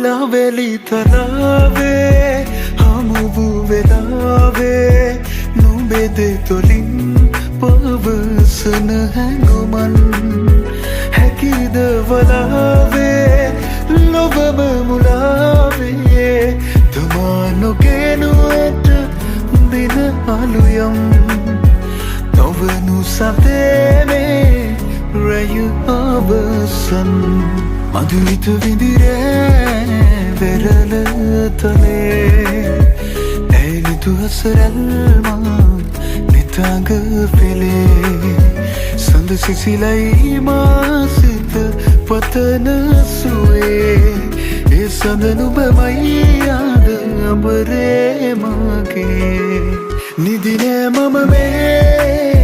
ලවෙලි තරාවේ හමු වූ වෙලාවේ නුඹේ දෙතොලින් පවසන හැඟුමන් හැකිද වලාවේ ලොවම මුලාවේ තමා නොගේනුවට දින අලුයම් නොවනු සතේ රැය අවසන් මధుවිත විඳිරේ වෙරළ තලේ ඇලිතු හසරල්මා නිතඟ පෙළේ සඳ සිසිලයි මා සිත පතන සුවේ ඒ සඳ නුඹමයි අද අඹරේ මගේ. නිදි නෑ මම මේ.